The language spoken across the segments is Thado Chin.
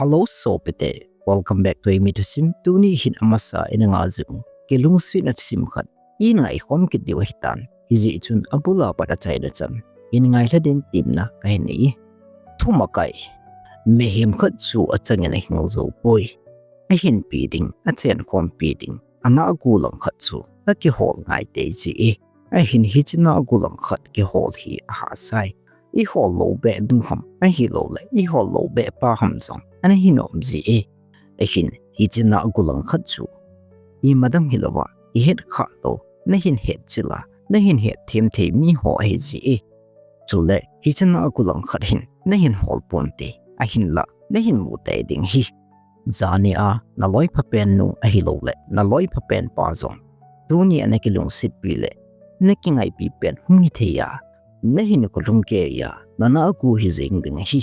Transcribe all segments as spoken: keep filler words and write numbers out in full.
Hello sopite, welcome back to Eimi Thusim. Tuni hin amasa ina ngah jing u kilungsetna thusim khat ina ngaikhom kit diu ahitan. Hijeh chun abula pat achaina chan in ngailha din temna kahin nei e. Thumakai. Mihem khat chu achangin ahing jou poi. Ahinpi ding, achenkhompi ding, ana agulang khat chu akihol ngai tei ji e. Ahin hiche na agulang khat kihol hi ahahsa e. Ihol lou beh nu ham, ahilouleh ihol lou beh pa ham jong ana hinom ji e. Ahin hiche na agulang khat chu imadang hilouva, ihet khah lou, nahin hetchil a, nahin hetthem thei mi ho ahi ji e. Chule hiche na agulang khat hin nahin hol ponte, ahinlah nahin mu tei ding ahi. Jani a naloi phapen nu ahilouleh naloi phapen pa jong tuni a nakilungsetpi le nakingaipi pen hung hithei a, nahin kolung kei a nana agu hijeng ding ahi.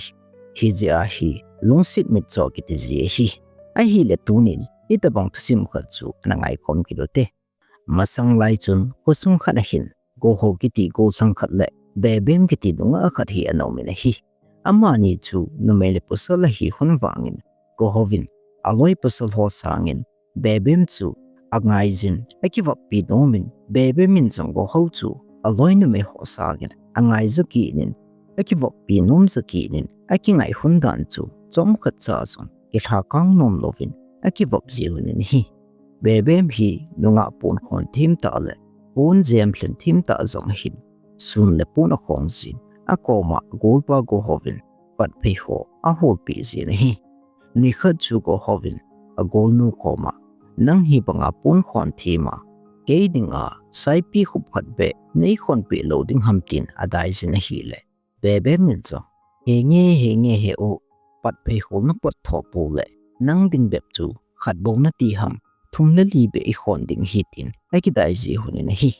Hijeh a hi lungset mitcho kiti ji ahi. Ahile tunin itobang thusim khat chu ana ngaikhom kit ute. Masang lai chun khosung khat ahin, Goho kiti gollhang khat le Bebem kiti nungah khat hi ana umin ahi. Amani chu numei le pasal ahi hun vangin, Goho vin aloi pasal ho sangin Bebem chu angaijin, akivoppi nomin, Bebem in jong Goho chu aloi numei ho sangin angaija kitnin, akivoppi nom ja kitnin, akingai hun dan chu chomkhat cha jong kilhakang nom louvin akivop ji unin ahi. Bebem hi nungah pon khon them tah le pon jem lhen them tah jong ahin, sun le pon akhong jin, akoma agolpa Goho vin patphei ho aholpeh jin ahi. Nikhat chu Goho vin agolnu koma, nang hi banga pon khon them a, kei dinga saipi khup khat beh neikhonpeh lou ding ham tin adaijin ahile, Bebem in jong, henge henge he u, patphei hol napot tho pou le, nang ding bep chu khat bou nati ham, thum le li beh ikhon ding ahi tin akidai ji unin ahi.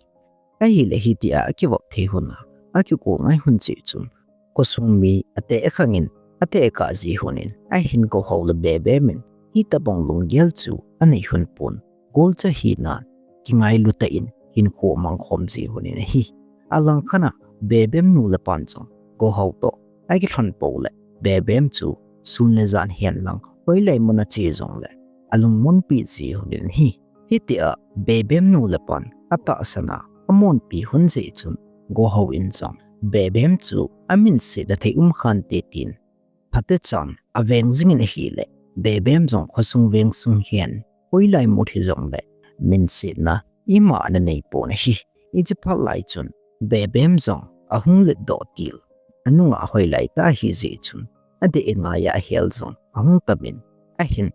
Ahile hitia akivop thei un a, akigol ngai un jeh chun, khosung mi ateh khangin, ateh kah ji unin, ahin Goho le Bebem in hitobang lunggel chu anei un pon, golcha hina kingailu tah in hinkho amang khom ji unin ahi. Alangkhat a Bebem nu le pan jong Goho toh akilhon pou le, Bebem chu sun le jan hen lang hoilai mun a che jongle alungmonpi ji unin ahi. Hitia Bebem nu le pan atahsan a amonpi un jeh chun, Goho in jong Bebem chu aminsetna thei um khante tin phatechan aveng jingin ahile, Bebem jong khosung veng sung hen hoilai mun hijongle minsetna ima ana nei pon ahi. Hiche phat lai chun Bebem jong ahung letdoh til, anungah hoilai tah ahi jeh chun, adeh angaiya ahel jong ahung tamin, ahin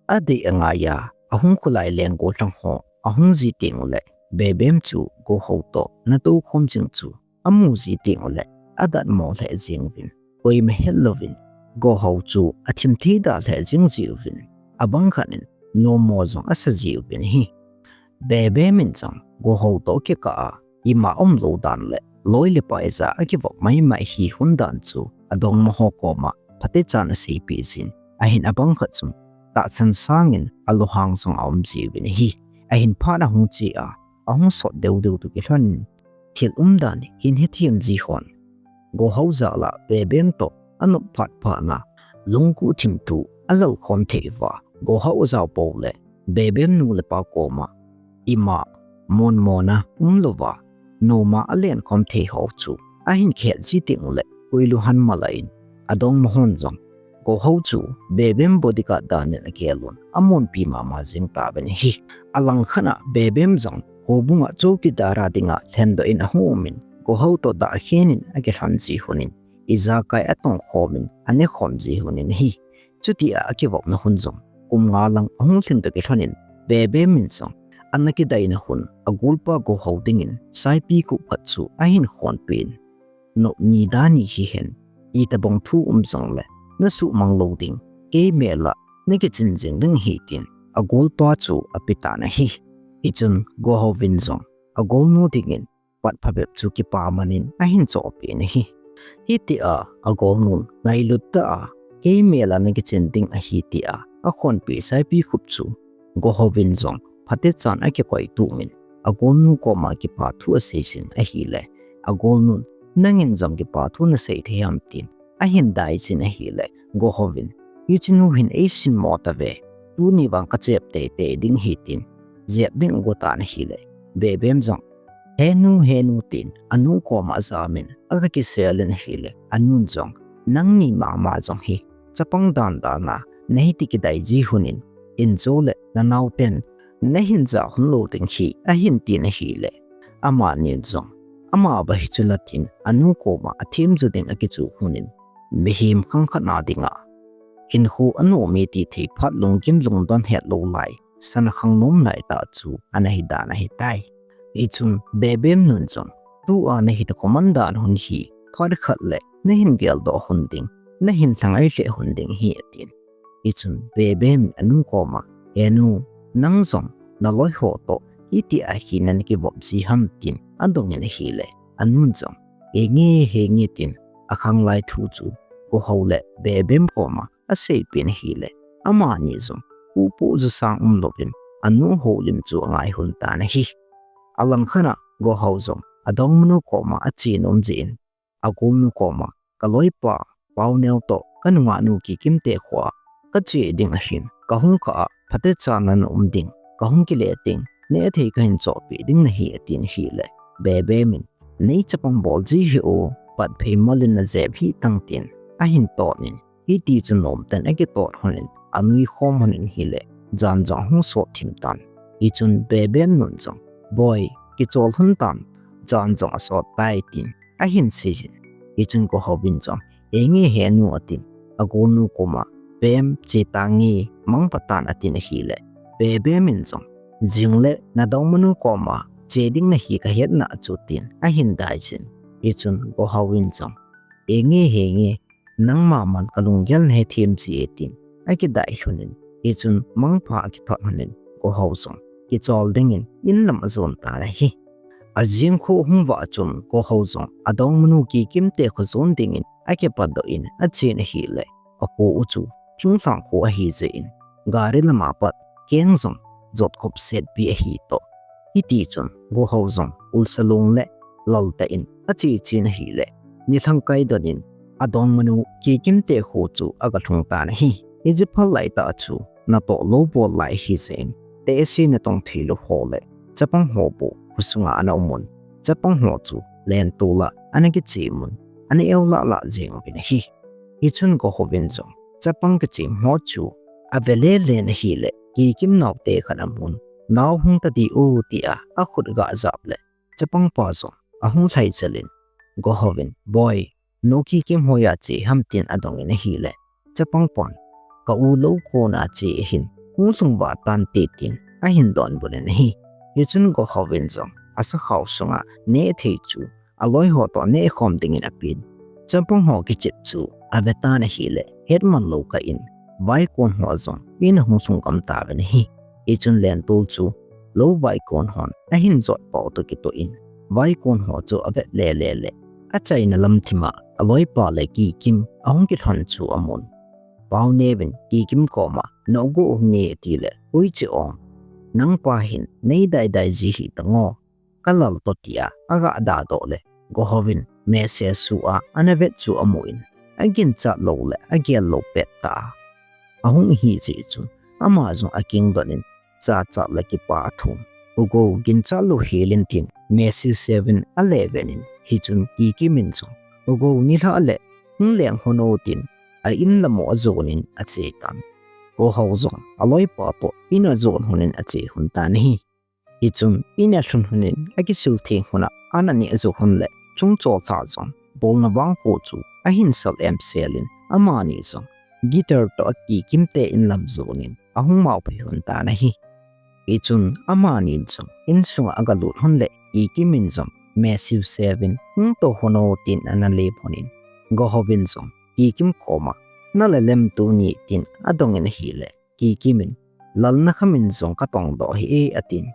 adeh angaiya ahung kholai leng gollhang ho ahung ji teng ule, Bebem chu Goho toh ana toukhom jing chu amu ji teng ule, adatmo lheh jeng uvin, koima het louvin, Goho chu athim thei da lheh jing ji uvin, abang khat in nommo jong asa ji uvin ahi. Bebem in jong Goho toh kikah a ima umlou dan le loi le pai ja akivop maimai hi hun dan chu adongma ho koma phatechan aseipeh jin, ahin abang khat chun tahsan sangin alunghang jong aum ji uvin ahi. Ahin phat ahung che a, ahung sot deu deu toh kilhonin, thil umdan hin hethem ji hon, Goho jal a Bebem toh anop phat phat na, lungkuh thim thu alal khom thei uva, Goho ajao pou le, Bebem nu le pa koma ima monmona umlouva, noma alen khom thei ho chu ahin kihet ji teng ule, koi lunghan mala in, adongma hon jong Goho chu Bebem bodyguard dan in agelun, amonpi mama jing tauvin ahi. Alangkhat a Bebem jong houbung a chowkidar a dinga lhendoh in ahung umin, Goho toh dahkhen in akilhon ji unin, ijakai atongkhom in anekhom ji unin ahi. Chutia akivopna hun jong kum nga lang ahung lhin toh kilhonin, Bebem in jong ana kidaina hun agolpa Goho dingin saipi khup khat chu ahin khonpeh in, nop ni da ni hihen, itobang thu um jongle nasuhmang lou ding, kei mel a nakichen jing ding ahi tin agolpa chu apetan ahi. Hichun Goho vin jong agolnu dingin pat phabep chu kipaman in ahin chohpeh in ahi. Hitia agolnun ngailut tah a, kei mel a nakichen ding ahi tia akhonpeh saipi khup chu Goho vin jong phatechan akikoi tumin, agolnu koma kipa thu asei jin ahile, agolnun, nangin jong kipa thu nasei thei ham tin ahin dai jin ahile, Goho vin hiche nu hin eisin mo tave, tuni vang kachep teitei ding ahi tin, jep ding agot tan ahile, Bebem jong, he nu, he nu tin, anu koma ajamin, aga kisel in ahile, anun jong, nangni mama jong hi, chapang dandan a, nahi ti kidai ji lhonin, injo le nanaoten, nahin ja lhon lou ding ahi, ahin tin ahile, amani jong, ama ba hichu la tin, anu koma athem jo ding akichu lhonin, mihem khangkhat na dinga, hinkho anom e ti thei phat lunggim lungdon het lou lai, sana khangnom lai tah chu ana hi dan ahitai. Hichun Bebem nun jong, tua nahin khoman dan lhon hi, phat khat le nahin geldoh lhon ding, nahin lhangai lheh lhon ding ahi atin. Hichun Bebem in anu koma, he nu, nang jong naloi ho toh hitia hi nana kivop ji ham tin adongin ahile, anun jong, henge henge tin, akhanglai thu chu Gohou le Bebem koma aseipeh in ahile, amani jong, pupu ju sang umlouvin, anu houlim chu angai lhon tan ahi. Alangkhat a Gohou jong adongmanu koma ache nom jeh in, agolnu koma, kaloipa Paoneo toh kanungahnu Kikimte khoa kache ding ahin, kahung kah a phatecha nana um ding, kahung kile teng neh thei kahin chohpeh ding nahi atin ahile, Bebem in, nei chapang bol ji hih o, patphei mol in najep hih tan tin ahin tonin, hitichun nomtah in akitot lhonin, anui khom lhonin ahile, jan jong ahung sot thim tan. Hichun Bebem nun jong, boi, kichol lhon tan, jan jong asot tai tin ahin seijin. Hichun Gohou in jong, henge he nu atin, agolnu koma, Bem, che tange, mangpha tan atin ahile, Bebem in jong, jing le nadongmanu koma che ding nahi kahet na chu tin ahin daijin. Hichun Gohou in jong, henge henge, nangma man kalunggel nahethem ji e tin akidai lhonin, hichun mangpha akithot lhonin, Gohou jong kichol dingin in lam ajon tan ahi. Ajing kho ahung vah chun Gohou jong adongmanu Kikimte kho jon dingin akipatdoh in achen ahile, akho u chu thinglhang kho ahi jeh in, gari lama pat keng jong jot khop setpi ahi toh. Hitichun Gohou jong ulsa long le lal tah in ache chen ahile, nilhang kai donin adongmanu Kikimte kho chu aga lhung tan ahi. Hiche phat laitah chu natoh lou bol lai ahi jeh in, tehse natong theilou ho le chapang ho bou khosunga ana umun, chapang ho chu lentol a ana kichemun, ana eolah lah jeng uvin ahi. Hichun Gohou in jong chapang kichem ho chu ave lelen ahile, Kikim naote khat amun, nao hung tadi o, tia akhut aga jap le, chapangpa jong ahung lhai jel in, Gohou in, boi, nu Kikim hoiya che ham tin adongin ahile, chapangpan, ka u lou kona che ahin, hung lhung vatante tin ahin donbut in ahi. Hichun Gohou in jong asakhao sunga neh thei chu aloi ho toh nehkhom dingin apen. Chapang ho kichep chu ave tan ahile, hetman lou kah in, vaikon ho jong in ahung lhung gam tauvin ahi. Hichun lentol chu lou vaikon hon ahin jot pau toh kitoh in, vaikon ho chu avet lele le, achaina lam thima aloipa le Kikim ahung kilhon chu amun. Paoneo in Kikim koma, na u Go hung e, atile, hoiche ong, nangpa hin nei daidai ji hih tan o, kalal toh, tia aga dadoh le, Gohou in mese su a ana vet chu amun, aginchat lou le agel lou pettah a ahung ahi jeh chun, ama jong akingdoh in, jachat le kipa athum. U Go, ginchat lou hel in tin mese seuvin aleven in, hichun Kikim in jong, U Go, nilhah le hung leng lhon o, tin a in lam u ajon in ache tan. Gohou jong aloipa toh in ajon lhon in ache lhon tan ahi. Hichun in alhun lhon in akisil theng lhon a, an aneh jou lhon le, Chungchol lha jong bolna vangkho chu ahin sal emsel in, amani jong guitar toh a Kikimte in lam jon in ahung maophui lhon tan ahi. Hichun amani jong insunga aga lut lhon le, Kikim in jong mese seuvin, hung tou lhon o, tin ana lep lhon in, Gohou in jong Kikim koma, na lalem tuni, tin adongin ahile, Kikim in, lalna khamin jong katongdoh hih e, atin.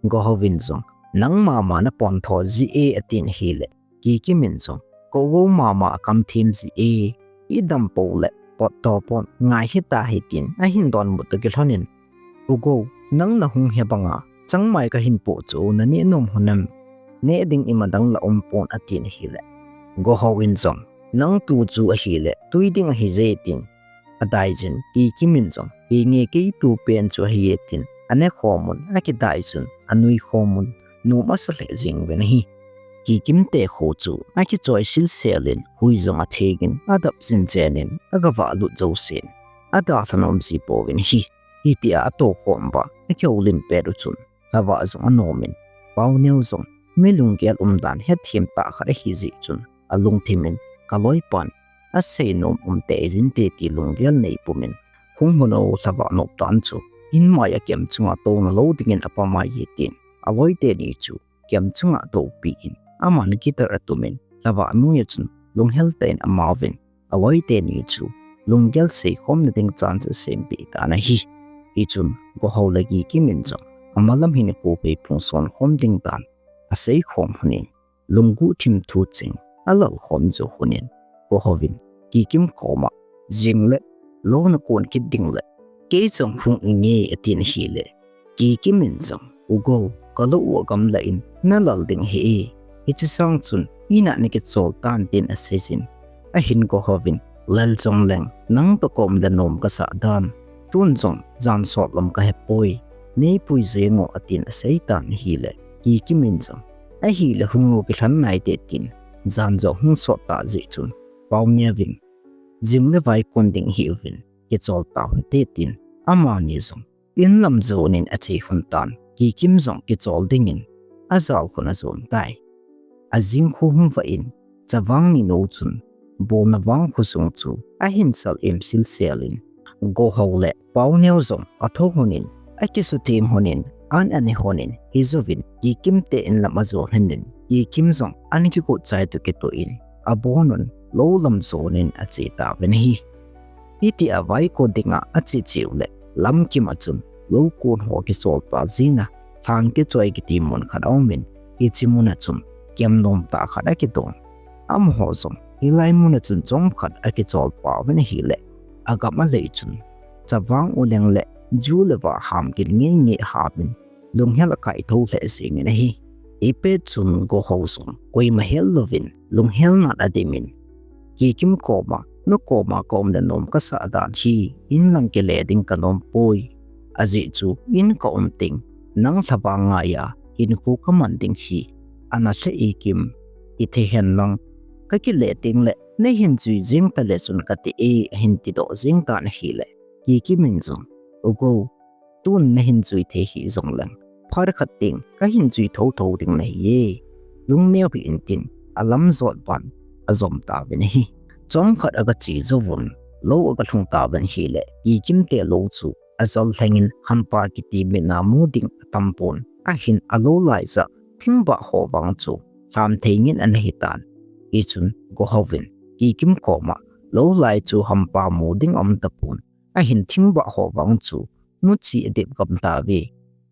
Gohou in jong, nangma ma napontho ji e, atin ahile, Kikim in jong, ka U Go mama akam them ji e, idam pou le potdoh pon ngai hita hih, tin ahin donbut toh kilhon in, U Go, nang nahung he banga changmai kahin poh chu naneh nom lhon em? Neh ding imadang la um pon, atin ahile, Gohou in jong, nang tu chu ahile tui ding ahi je, tin Adaijin Kikim in jong, "Hinge kei tu pen chu ahi e," tin anekhom un, akidaijun anuikhom un, nom asa lheh jeng uvin ahi. Kikim te kho chu akichoi silsel in, hui jong atheng in, adap jinjen in, agavah lut jousen, adalha nom ji pouvin ahi. Hitia atoukhom uva akihoulim pet u chun, lhavah jong anom in, Paoneo jong mi lunggel umdan hetthem tah khat ahi jeh chun, alungthim in, "Ka loipan asei nom um tei jin te," ti lunggel nei pum in, "Hung hon o, lhavah nopdan chu in mai a kem chunga touna lou dingin apha mai e," tin aloi teni chu kem chunga atoupi in, aman guitar atum in, lhavah noiya chun lunghel tah in amauvin, aloi teni chu lunggel seikhomna ding chance asempeh tan ahi. Hichun Goho le Kikim in jong amalam hin koupei phung sonkhom ding dan aseikhom lhonin, lungguh thim thu ching alalkhom jou lhonin, Goho vin Kikim koma, "Jing le lou nakon kit ding le kei jong hung inge," atin ahile, Kikim in jong, "U Go, ka lou u agamla in nalal ding ahi e. Hiche sang chun in a nakichol tan," tin aseijin, ahin Goho vin, "Lal jongleng nang toh kom le nom kasah dan, tun jong jan sot lom kahepoi, neipui jeng o," atin aseitan ahile, Kikim in jong, "Ahile hung o, kilhon naite," tin jan jong hung sot tah jeh chun, Paoneo vin, "Jing le vaikon ding hih uvin, kichol tau hite," tin amani jong in lam jonin ache lhon tan, Kikim jong kichol dingin ajal lhon ajon tai. Ajing khu hung vah in, Chavang Nino chun bolna vang khosung chu ahin sal im silsel in, Goho le Paoneo jong athou lhonin, akisutheng lhonin, an ane lhonin, hijouvin Kikim te in lam ajon lhonin, Kikim jong an kikut chai toh kitoh in, abonun lou lam jonin ache tauvin ahi. Hitia vaikon dinga ache cheh u le, lamkim a chun lou kon ho kichol pa jing a, Lhang Kichoi kiti mun khat aumin, hiche mun a chun kem nom tah khat akidon. Amaho jong hilai mun a chun chomkhat akichol pauvin ahile, agam a lei chun Chavang Uleng le ju le va ham kit ngeingei hamin, lunghel akaithou lheh jengin ahi. Hipet chun Goho jong koima hel louvin, lunghel nan adimin, Kikim koma, "Na koma ka um le nom kasah dan hi, in lang kile ding kanom poi. Ajeh chu in ka um teng, nang lhavang ngaiya hinkho kaman ding hi ana lheh e Kim. Ithei hen lang, kakile teng le nahin jui jeng tale chun kati e," ahin tidoh jeng tan ahile, Kikim in jong, "U Go, tun nahin jui thei hih jongleng, phat khat teng kahin jui thotho ding nahi e. Lungneo hih in," tin alam jot ban ajom tauvin ahi. Chomkhat aga che jouvun, lou aga lhung tauvin ahile, Kikim te lou chu ajol lhengin hampa kiti mit a mu ding atam pon, ahin alou lai jah thingbah ho vang chu lham thei ngen ana hitan. Hichun Goho vin Kikim koma, "Lou lai chu hampa mu ding aum tapon, ahin thingbah ho vang chu muchi adip gam tauve.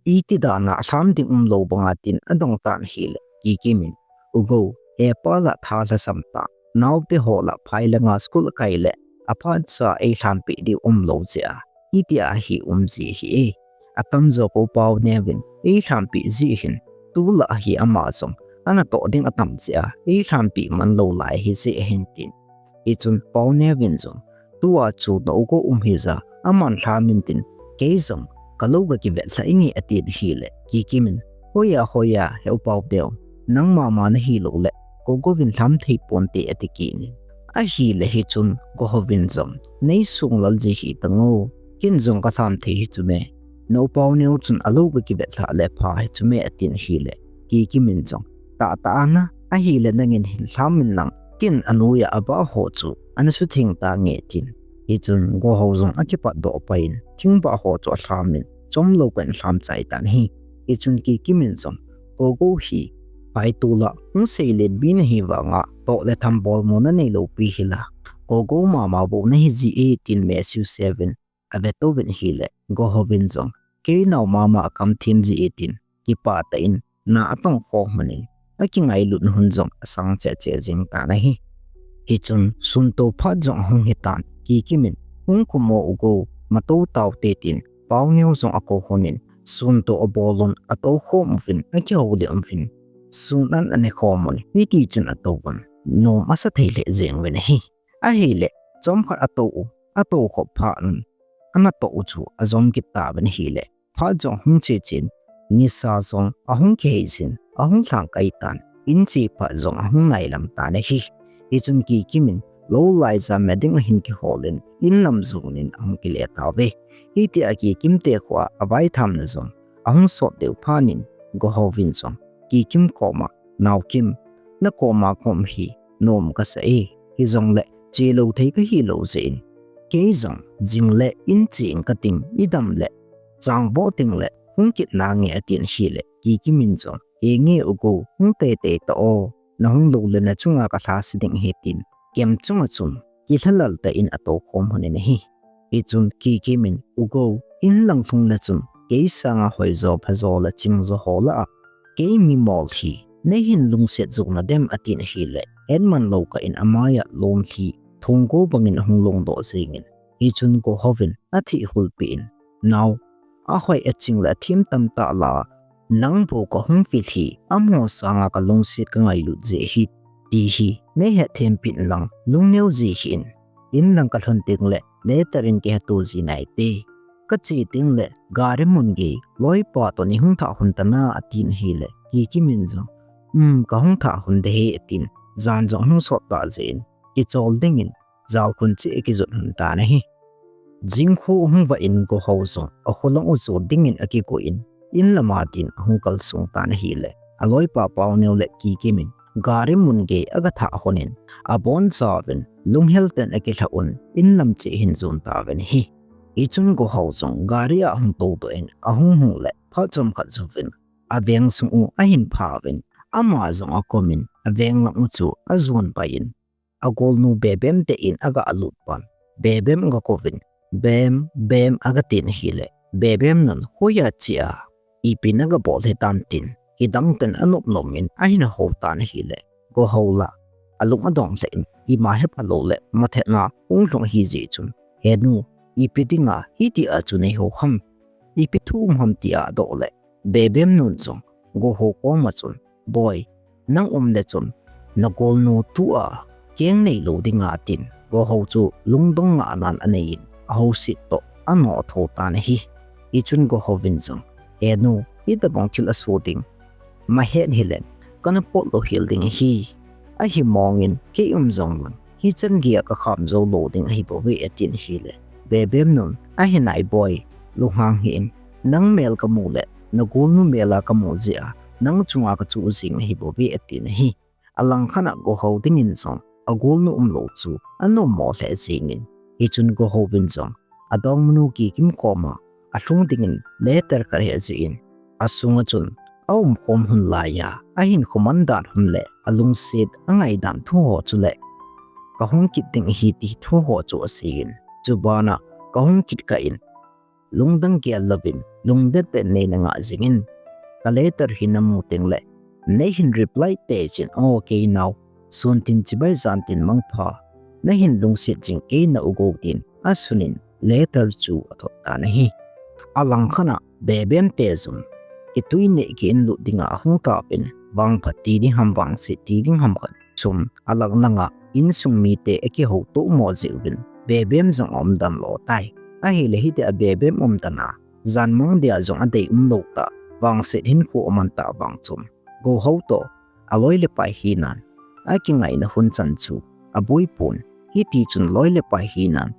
Iti dan a lham ding umlou banga," tin adong tan ahile, Kikim in, "U Go, hepa lah tha lhasam tah, naote ho lah phai langa school akai le aphat cha eilhampi diu umlou jeh a, hitia hi um ji ahi e. Atamjo kou Paoneo vin eilhampi ji hin, tulai hi ama jong ana toh ding atam jeh a eilhampi man lou lai ahi ji ahin," tin. Hichun Paoneo vin jong, "Tua chu na u Go um hija, aman lham intin, kei jong kalou ga kivetlha inge," atin ahile, Kikim in, "Hoiya, hoiya, he u Paoneo, nangma ma nahi lou le Gogo vin lham thei ponte," ati kit in. Ahile hichun Goho vin jong, "Nei sung lal ji hi tang o, ken jong kalham thei hi chu me. Na u Paoneo chun alou ga kivetlha le pha hi chu me," atin ahile, Kikim in jong, "Tahtah a na, ahile nangin hin lham in lang, ken anoiya abah ho chu ana sutheng tange," tin. Hichun Goho jong akipatdoh pai in, thingbah ho chu alham in, chomlou kah in alham chai tan ahi. Hichun Kikim in jong, "Gogo hi, phai tulai hung seilen mi nahi vanga, toh le tham bol mo nanei lou pi hila, Gogo mama bou nahi ji e," tin message seven ave touvin ahile, Goho vin jong, "Kei nao mama akam thim ji e," tin kipah tah in na atong khom lhonin, akingailut hun jong asang cheh cheh jing tan ahi. Hichun sun to phat jong ahung hitan, Kikim in, "Hung kum o u Go, mato taute," tin Paoneo jong akou lhonin, sun to abol un, atou khom uvin, akihoulim uvin, sun an ane khom un, hiti chun atou un, nom asa thei lheh jeng uvin ahi. Ahile, chomkhat atou u, atou khop phat un, ana toh u chu ajom kit tauvin ahile, phat jong hung che chen, nisa jong ahung kihei jin, ahung lhang kai tan, in che phat jong ahung nailam tan ahi. Hichun Kikim in lou lai jam me ding ahin kihol in, in lam jon in ahung kile tauve. Hitia Kikim te khoa avaitham na jong ahung sot deu phat in, Goho vin jong Kikim koma, "Nao Kim, na koma kom hi nom kasa e, hijongle chelou thei kahi lou jeh in, kei jong jing le in che ing kating, idam le chang vo teng le hung kit nange," atin ahile, Kikim in jong, "Henge U Go, hung teitei ta o, nahung lou le nachunga kalhase ding ahi," tin kem chunga chun kilhalal tah in atou khom lhon in ahi. Hichun Kikim in, "U Go, in lang lhung le chun kei sanga hoijo phajo le chingjo ho lah a kei mi mol hi neihin lungset jou nadem?" atin ahile, hetman lou kah in amai a lom hi thongko bangin ahung longdoh jingin, hichun Goho vin athih hulpeh in, "Nao, ahoi aching le athem tam tah lah a, nang bou kahung vil hi amaho sanga kalungset kangailut jeh ahi, ti hi neihet them peh in lang lungneo ji hih in. In lang kalhun teng le letter in kiheto ji nai te. Kache teng le gari mun gei loipa toh neihung thah lhon tan a," atin ahile, Kikim in jong, "Um, kahung thah lhon ding ahi," atin, jan jong ahung sot tah jeh in, kichol dingin jalkhun cheh akijot lhon tan ahi. Jingkhu ahung vah in Goho jong akholang u jo dingin akigo in, in lama din ahung kalsong tan ahile, aloipa Paoneo le Kikim in gari mun gei aga thah lhon in, abonchauvin lunghel tah in akilhah un, in lam cheh ahin jon tauvin ahi. Hichun Goho jong gari a ahung toudoh in ahung hung le, phat chomkhat jouvin aveng sung u ahin phauvin, ama jong akomin aveng lang u chu ajon pai in, agolnu Bebem te in aga lut pan, Bebem aga kouvin, "Bem, Bem," aga tin ahile, Bebem nun, "Hoiya che a, ipi naga bol hitam?" tin kidang tah in anop nom in ahin hou tan ahile, Goho la alung adong lheh in, "Ima hi phalou le mathetna hung lhung ahi jeh chun, he nu, ipi dinga hitia chu neihou ham? Ipi thu um ham?" tia adoh le, Bebem nun jong Goho koma chun, "Boi, nang um le chun nagolnu tua keng neilou dinga," tin Goho chu lungdong ngahnan anei in, ahouse toh anoh tho tan ahi. Hichun Goho vin jong, "He nu, hitabang thil aso ding mahet hile, kana pot lou hel ding ahi. Ahimong in kei um jong lang hichan geiya kakham jou lou ding ahi bouve," atin ahile, Bebem nun, "Ahi nai boi, lunghang hih in, nang mel kamu le nagolnu mel a kamu jeh a nang chunga kachuh jing ahi bouve," atin ahi. Alangkhat a Goho dingin jong agolnu umlou chu anom mo lheh jingin, hichun Goho vin jong adongmanu Kikim koma alhung dingin letter khat ahe jeh in, asunga chun aumkhom lhon laiya ahinkho man dan lhon le alungset angai dan thu ho chule, "Kahung kit ding ahi," ti thu ho chu aseiyin, chubana, "Kahung kit kah in, lungdang gel louvin lungdetdet nei nangah jingin. Ka letter hi namu tengle neihin reply tei jin, 'O kei nao, sun tin chibai jan tin mangpha, nahin lungset jing kei na U Go,' tin asunin letter chu athot tan ahi. Alangkhat a Bebem te jong kitui neh ki-in lut dinga ahung tauvin, vangphat ti ding ham, vangset ti ding ham khat chun alang langa insung mite akihouto mo jeh uvin, Bebem jong aumdan lou tai. Ahile hitia Bebem umdan a, janmang dia jong adei umlou tah, vangset hinkho aman tah vang chun, Goho toh aloi le pai hinan akingaina hun chan chu aboipon, hitichun loi le pai hinan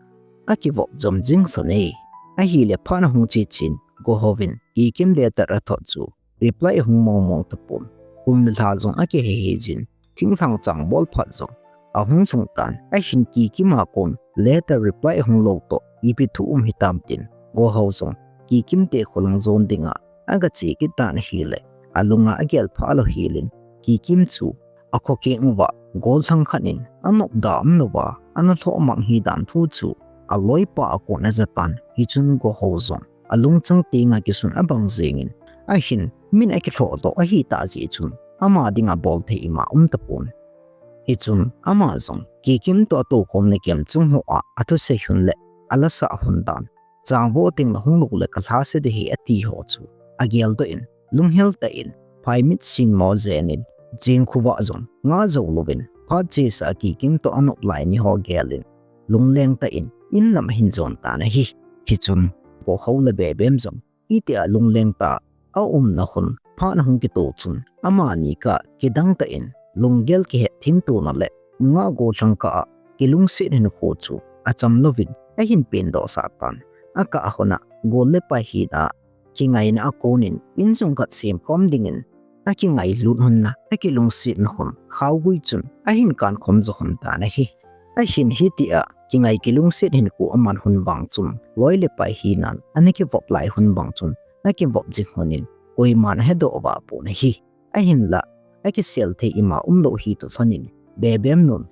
akivop jom jing lhon e. Ahile phat ahung che chin, Goho vin Kikim letter athot chu reply ahung mong mong tapon. Kum le lha jong akihei hei jin, thinglhang changbol phat jong ahung lhung tan, ahin Kikim a kon letter reply ahung lou toh ipi thu um hitam tin, Goho jong Kikim te kholang jon dinga agache kit tan ahile, alunga agel pha lou helin, Kikim chu akho keng uva gollhang khat in anop da umlouva ana lhoh mang hidan thu chu aloipa a kon aja tan, hichun Goho jong alungchang tenga kisun abang jengin, ahin min akilhoh doh ahitah jeh chun ama dinga bol thei ima um tapon. Hichun ama jong Kikim toh atoukhomna kem chung hoa athusei hun le alasah hun dan, changvo tengle hunglou le kalhase ding ahi ati ho chu ageldoh in, lunghel tah in, phaimit singmo jenin, jingkhovah jong ngah jou louvin, phat chesa Kikim toh anop lai ni ho gelin, lungleng tah in in lam ahin jon tan ahi. Hichun Gohou le Bebem jong hitia lungleng tah a umna hun phat ahung kitoh chun amani kah kidang tah in lunggel kihet thimtona le ngah gollhang kah a kilungset hinkho chu acham louvin ahin pengdoh sah tan. Akah a hon a gol le pai hina kingaina a konin insung khat semkhom dingin akingailut hon a akilungsetna hun khaogui chun ahin kankhom jo hon tan ahi. Ahin hitia kingai kilungset hinkho aman hon vang chun loi le pai hinan ana kivop lai hon vang chun akivop jing honin koiman ahedoh vah pon ahi. Ahinlah akisel thei ima umlou hi toh lhonin Bebem nun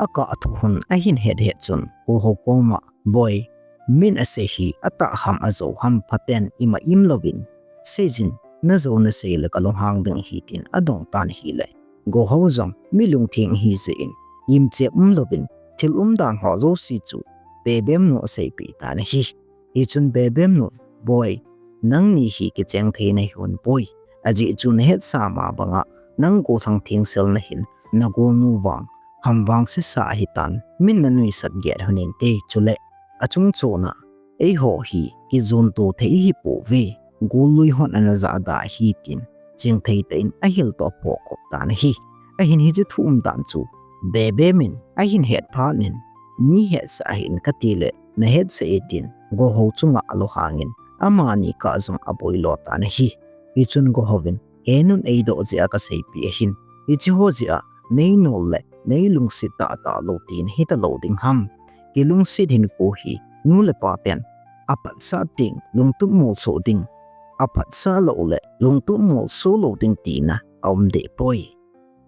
akah thu hon ahin het het chun Gohou koma, "Boi, min asei hi atah ham ajou ham phaten ima im louvin seijin, najou nasei le kalunghang ding ahi," tin adong tan ahile Gohou jong mi lungtheng ahi jeh in imchep umlouvin thil umdan ho jouse chu Bebem nu aseipeh tan ahi. Hichun Bebem nun, "Boi, nangni hi kicheng thei nahi hon poi. Ajeh chu nahetsa ma banga nang gollhang thengsel nahin nagolnu vang ham vangse sa ahitan min nanuisat get hon inte, chule achung chon a eiho hi kijon to thei ihi pouve. Gollui hon ana jahda ahi," tin chingthei tah in ahiltoh phoh khop tan ahi. Ahin hiche thu umdan chu Bebem in ahin het phat in, "Mi hetsah hih in kati le nahetsah e," tin Gohou chunga alunghangin amani kah jong aboilo tan ahi. Hichun Gohou vin, "He nun eidoh jeh a kaseipeh ahin, hiche ho jeh a nei nol le nei lungset tahtah lou tina hita lou ding ham? Kilungset hinkho hi nu le pa ten aphatsah teng lungtup molso ding, aphatsah lou le lungtup molso lou ding tina aum deh poi.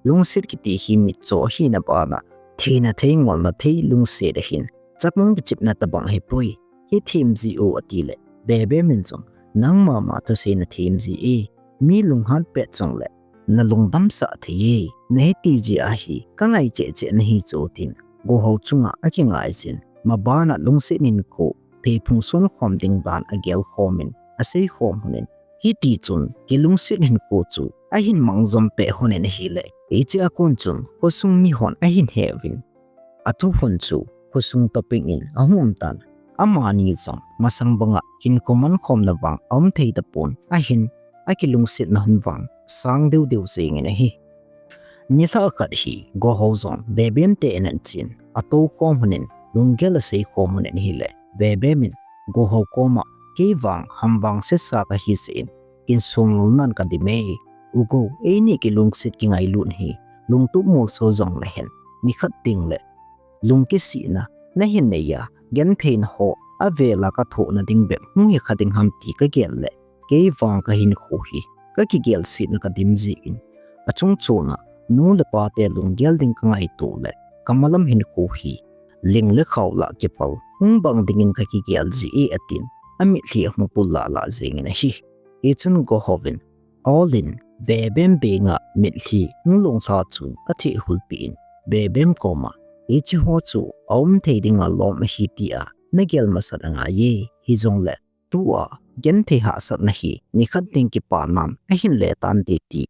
Lungset kiti hi mitcho ahina bana thina thei ngolna thei lungset ahin, chapang kichepna tabang ahipoi. Hithem ji o," ati le Bebem in jong, "Nangma ma thusei nathem ji e. Mi lunghan pet jongle nalungdam sah thei e. Nahiti jeh a hi kangai cheh cheh nahi chu," tin Gohou chunga akingai jin, mabana lungset hinkho pheiphung sonkhom ding dan agel khomin asei khom honin, hiti chun kilungset hinkho chu ahin mangjom peh honin ahile, hiche a kon chun khosung mihon ahin he uvin, athu hon chu khosung toh peng in ahung um tan. Amani jong masang banga hinkho mankhomna vang aum thei tapon, ahin akilungsetna hon vang sang deu deu jengin ahi. Nilhah khat hi Gohou jong Bebem te in ahin chen, atou khom honin lunggel asei khom honin ahile, Bebem in Gohou koma, "Kei vang ham vangse sa kahi jeh in kin sumlul nan kadim e. U Gou, eini kilungset kingailut hi lungtup molso jong nahen, nikhat teng le lungkisihna nahin nei a, gentheina ho avela kathohna ding bep hung hikha ding ham ti kagel le, kei vang kahinkho hi kakigelsetna kadim jeh in, achung chon a nu le pa te lunggel ding kangaito le kamalam hinkho hi ling le khao lah kipal hung bang dingin kakigel ji e," atin, amitlhi ahung pul lah lah jengin ahi. Hichun Gohou vin, awl in Bebem benga mitlhi hung long lha chu athehhulpeh in, Bebem koma, "Hiche ho chu aum thei dinga lom ahi tia nagel masat angai e, hijongle tua genthei hahsatna hi nikhat ding kipanan ahin le tante ti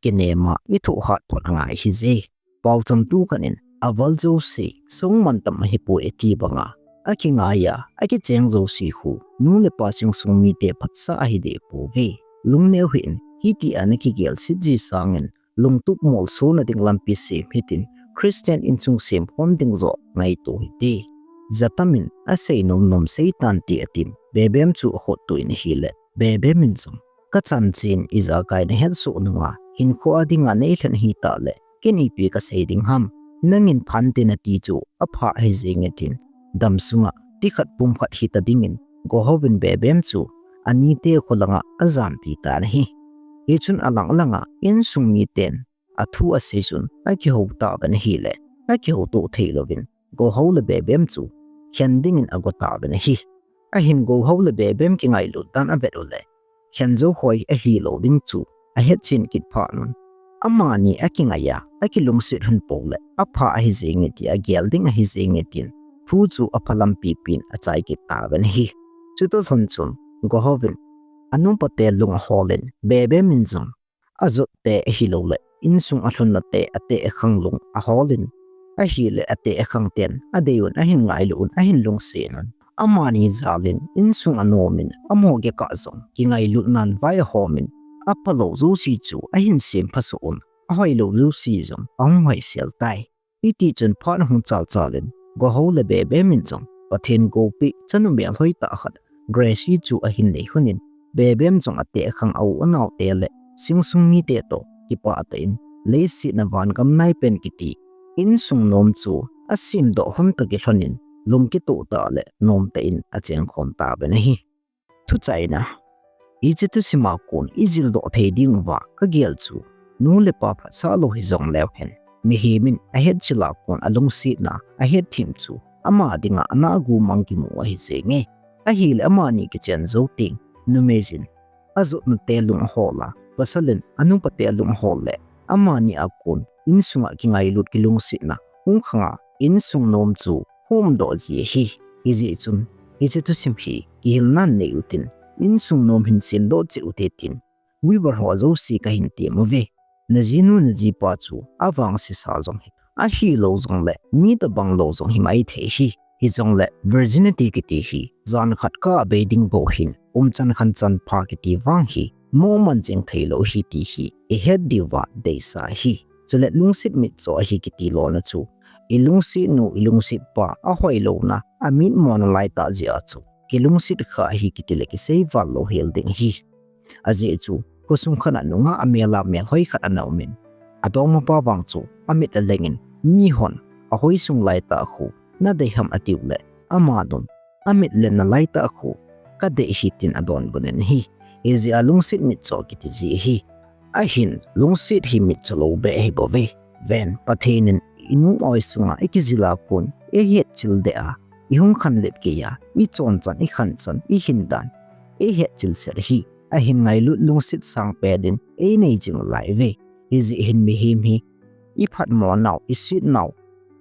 kinema ithoh hat phot angai ahije. Paocham tu khat in aval jouse songmantam ahipoi ati banga, akingai a akicheng jouse khu nu le pa singsung mite phatsah ahi deh pouve. Lungneo hih in, hitia nakigelset ji sangin lungtup molsona ding lampi sem hitin, Christian insung semkhom ding joh ngaito hite. Jatam in asei nom nom sei tante atin, Bebem chu akhut tuh in ahile, Bebem in jong, "Kachanchin ijakai nahetsoh nunga hinkho a dinga neilhen hitah le, ken ipi kasei ding ham? Nangin phante nati chu apha ahi jenge," tin, damsunga tikhat pumkhat hita dingin Gohou vin Bebem chu anite kholanga ajampi tan ahi. Hichun alang langa insung miten athu asei chun akihou tauvin ahile, akihouto theilouvin Gohou le Bebem chu khen dingin ago tauvin ahi. Ahin Gohou le Bebem kingailut dan avet ule, khen jou hoi ahilou ding chu ahetchen kit phat un, amani akingai a akilungset hon pou le apha ahi jenge tia gel ding ahi jenge tin thu chu apha lampi pin achai kit tauvin ahi. Chutoh lhon chun Gohou vin anupa te lung ahol in, Bebem in jong ajot te ahilouleh insung alhunna te ateh akhang lung ahol in, Ahile ateh akhang ten adei un, ahin ngailu un, ahin lungsen un. Amani jalin insung anom in, amaho kikah jong kingailutnan vai ahom in, aphalou jouse chu ahin sempha soh un, ahoilou jouse jong ahung hoisel tai. Hiti chun phat ahung chalchal in, Gohou le Bebem in jong Pathen gopi chanu melhoi tah khat Gracie chu ahin nei lhon in, Bebem jong ateh akhang a-u anao te le singsung mite toh kipah tah in, leiset a vangam nai pen kiti insung nom chu asemdoh lhon tah kilhon in, lung kitoh tah le nom tah in achengkhom tauvin ahi. Thuchai na. Hiche thusim a kon ijildoh thei diu va kagel chu, nu le pa phatsah lou hijong leu hen, mihem in ahetchil a kon alungsetna ahetthem chu ama dinga ana gumang kimu ahi jenge. Ahile amani kichen jou teng, numei jin ajotna te lung ahol a, pasal in anupa te lung ahol le, amani a kon insunga kingailut kilungsetna hung khang a, insung nom chu humdoh ji ahi. Hijeh chun, hiche thusim hi kihilnan nei utin, insung nom hin semdoh cheh ute tin, viewer ho jouse kahin tem uve. Najinu najipa chu avangse sa jong hi, ahilou jongle mi tobang lou jong hi maithei hi. Hijongle virginity kiti hi jan khat kah a bei ding bou hin, umchan khan chanpha kiti vang hi moh man jeng theilou hi ti hi ihet diuva deisah ahi. Chule lungset mitcho ahi kiti lona chu, ilungset nu, ilungset pa ahoilouna amitmo nalai tah jeh a chu, kilungset kha ahi kiti le kisei val lou hel ding ahi. Ajeh chu, khosung khat a nungah amel a melhoi khat ana um in, adongmapa vang chu amit aleng in, mihon ahoi sung laitah khu nadei ham atiu le, amanun amit lenna laitah khu kadei ahi tin adonbut in ahi. Hijeh a lungset mitcho kiti ji ahi. Ahin lungset hi mitcho lou beh ahibouve. Ven, Pathen in inu oi sunga ikijil a kon, ihetchil deh a, ihung khanlet kei a, ichonchan, ikhanchan, ihindan ihetchil set ahi. Ahin ngailut lungset sang pen in einei jing u lai uve. Hijeh hin mihem hi iphatmo nau, iset nau,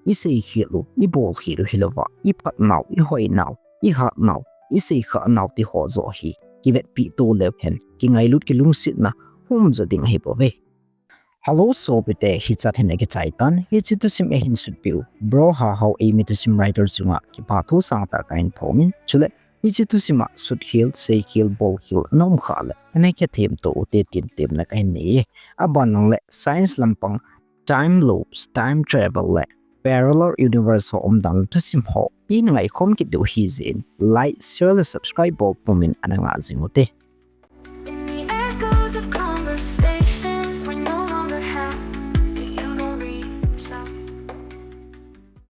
iseikhel u, ibolkhel u hilouva, iphat nau, ihoi nau, ihat nau, iseikhah nau tiho joh hi kivetpeh to leu hen, kingailut kilungsetna hum jo ding ahibouve. Hello sopite, hichat hin akichai tan, hiche thusim eihin sutpeh u Bro Hahao, eimi thusim writer chunga kipa thu sangtah kahin phongin, chule hiche thusim a sutkhel, seikhel, bolkhel ana um khah le, ana kithem to ute tin temna kahin nei e. Aban lang le science lampang, time loops, time travel le parallel universe ho umdan le thusim ho ihin ngaikhom kit diu ahijeh in, like, share le subscribe bol pumin ana ngah jing ute.